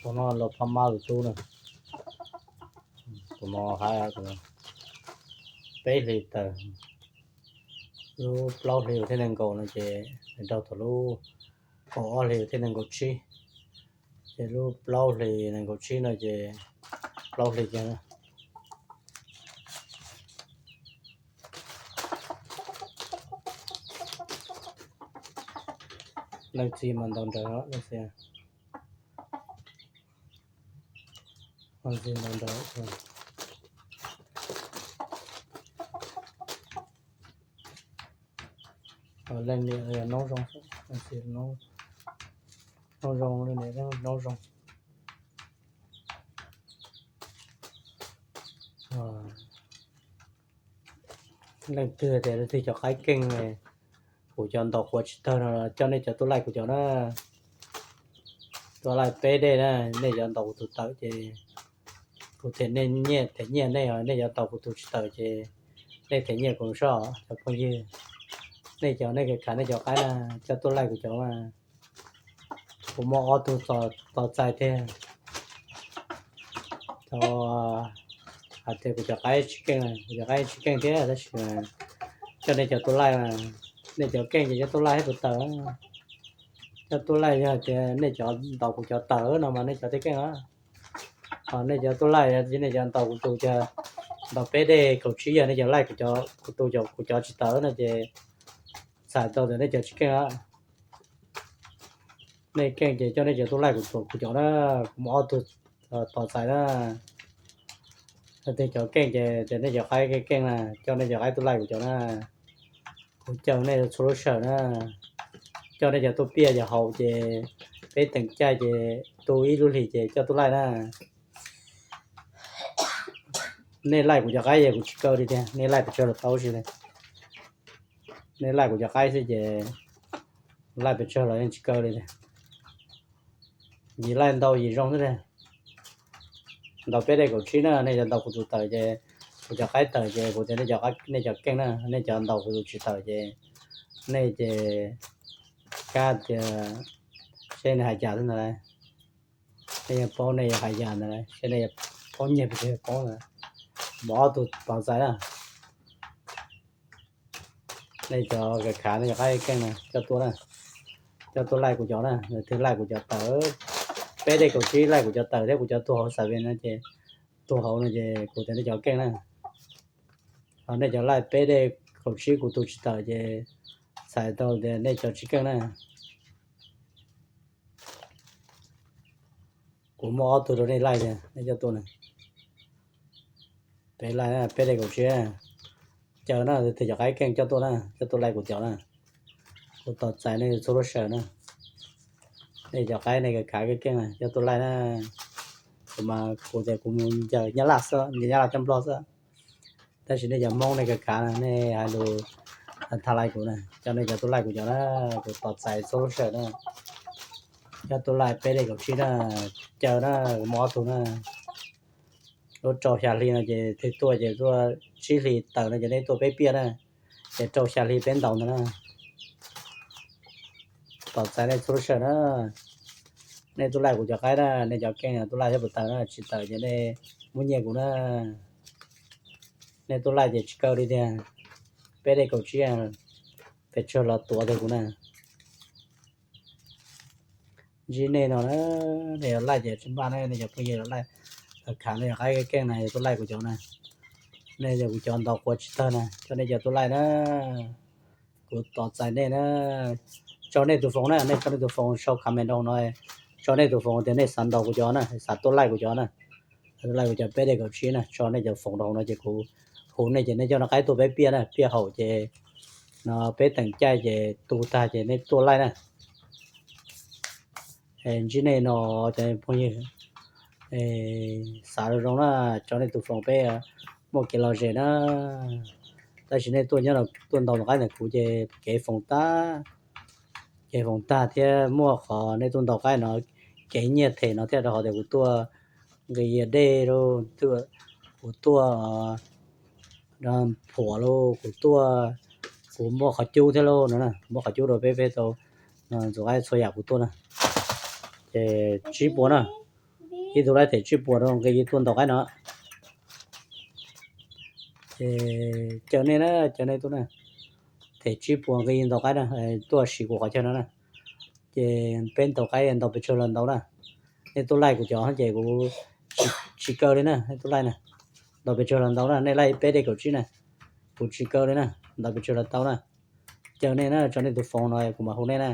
Tus no los pha ma tus tub na. Tus no hais peb hlis tawm, lub plaub hlis thiab nees nkaum no ces nws raug thaum lub kaum ob hlis thiab nees nkaum tsib, ces lub plaub hlis nees nkaum tsib no ces plaub hlis kiag na. Leej txiv mas ntaus nrawm, leej txiv, leej txiv ntaus nrawm. Leej niam yog noob zoo, noob zoo, leej niam noob zoo. Leej twg tias leej twg cov qaib keej, kuv cov ntaus quav tsis tawg no coj nej cov tuaj laij kuv cov na. Tuaj laij peb dej na, nej cov ntaus kuv tus tawm ces kuv them nej nyiaj, them nyiaj nej, nej cov ntaus kuv tus tsis tawm ces nej them nyiaj kuv soj cov phooj ywg. Nej cov nej khav nej cov qaib na, coj tuaj laij kuv cov mas. Kuv muaj ob tug tos txais tiag. Hais tias kuv cov qaib tsis keej, kuv cov qaib tsis keej thiab tab sis coj nej cov tuaj laij, nej cov keej ces coj tuaj laij thiab tus tawm. Coj tuaj laij yog tias nej cov ntaus kuv cov tawm no mas nej cov thiaj keej os. Ho nej cov tuaj laij, nej cov ntaus kuv tus, ntaus peb dej kaum tsib yog nej cov laij kuv tus, kuv cov tsis tawm no ces txhais tau tias nej cov tsis keej os. Nej keej ces coj nej cov tuaj laij kuv cov na, kuv muaj ob tug tos txais na. Yog tias cov keej ces tias nej cov qaib keej na, coj nej cov qaib tuaj laij kuv cov na. Kuv caw nej txhua lub sij hawm na, coj nej cov tuaj piaj cov haus ces peb teem caij ces tu ib lub hlis ces coj tuaj laij na. Nej laij kuv cov qaib ces kuv tsis kaw li tiag, nej laij pes tsawg los tau si li. Nej laij kuv cov qaib xwb ces laij pes tsawg los yeej tsis kaw li tiag. Yim laij ntau yim zoo xwb. Ntaus peb dej kaum tsib na, nej cov ntaus kuv tus tawm ces kuv cov qaib tawm ces kuv tias nej cov keej na, nej cov ntaus kuv tus tsis tawm ces nej ces kab tias seb nej hais cas xwb ntag lauj. Nej yeej paub nej yuav hais yam ntawd, seb nej yuav paub nyiag pes tsawg paub ntawd. Muaj ob tug tos txais na. Nej cov khav nej cov qaib keej na, coj tuaj na, coj tuaj laij kuv cov na, nws twg laij kuv cov tawm, peb dej kaum tsib laij kuv cov tawm thiab kuv cov tuag hauv xav ve no ces, tuag hauv no ces kuv tias nej cov keej na. Ho nej cov laij peb dej kaum tsib kuv tus tsis tawm ces txhais tau tias nej cov tsis keej na. Kuv muaj ob tug rau nej laij tiag, nej coj tuaj na. Peb laij, peb dej kaum tsib, caw na, twg cov qaib keej coj tuaj na, coj tuaj laij kuv cov na. Kuv tos txais nej txhua lub sij hawm na. Nej cov qaib nej khav keej keej na coj tuaj laij na. Kuv mas kuv tias kuv mus ncaws Nyab Laj xwb, ncaws Nyab Laj coj Nplog xwb. Tab sis nej cov Hmoob nej khav khav na, nej hais lus tha laij kuv na, coj nej cov tuaj laij kuv cov na, kuv tos txais txhua lub sij hawm na. Coj tuaj laij peb dej kaum tsib na, caw na, kuv muaj ob tug na. Lub rau xya hli no ces twg tuaj ces tuaj, tsib hlis tawm no ces nej tuaj peb piaj na, ces rau xya hli peb ntaus ntawd na. Tos txais nej txhua lub sij hawm na. Nej tuaj laij kuv cov qaib na, nej cov keej tuaj laij thiab puas tawm na, tsis tawm ces nej muab nyiaj kuv na. Nej tuaj laij ces tsis kaw li tiag, peb dej kaum tsib, pes tsawg los tuav tiag kuv na. Ntsib nej no na, nej yuav laij ces tsis npaj na, nej cov phooj ywg yuav laij, khav nej cov qaib keej na, yuav tuaj laij kuv cov na. Nej yog kuv cov ntaus quav tsis tawg na, coj nej cov tuaj laij na. Kuv tos txais nej na. Tso nej tus foos na, nej tso nej tus foos sau comment rau no, tso nej tus foos tias nej xav ntaus kuv cov na, xav tuaj laij kuv cov na, tuaj laij kuv cov peb dej kaum tsib na, tso nej cov foos rau no ces kuv hu nej ces nej coj no qaib tuaj peb piaj na, piaj haum ces no peb teem caij ces tu tag ces nej tuaj laij na. Ntsib nej no cov phooj ywg, xav zoo zoo na, tso nej tus foos peb muaj kev lom zem na. Tab sis nej tuaj nyob no tuaj ntaus ntawm qaib ntawm kuv ces kev foos tag, kev foos tag thiab muaj qhov nej tuaj ntaus qaib no kev nyiaj them no thiaj rau qhov tias kuv tuaj nqis dej lauj, kuv tuaj phuam lauj, kuv tuaj, kuv muaj qhov cub thiab lauj no, muaj qhov cub rau peb, peb tau ntxuav qaib txhua yam kuv tuaj na. Ces tsib puas na, Ib tug laij them tsib puas rau nqi tuaj ntaus qaib no. Ces caw nej na, caw nej tuaj na, them tsib puas nqi ntaus qaib na, tuaj siv kuv qhov chaw no na. Ces peb ntaus qaib ntaus pes tsawg los ntaus na. Nej tuaj laij kuv cov ces kuv tsis kaw li na, nej tuaj laij na, ntaus pes tsawg los ntaus na, nej laij peb dej kaum tsib na, kuv tsis kaw li na, ntaus pes tsawg los tau na. Caw nej na, tso nej tus foos no kuv mam hu nej na.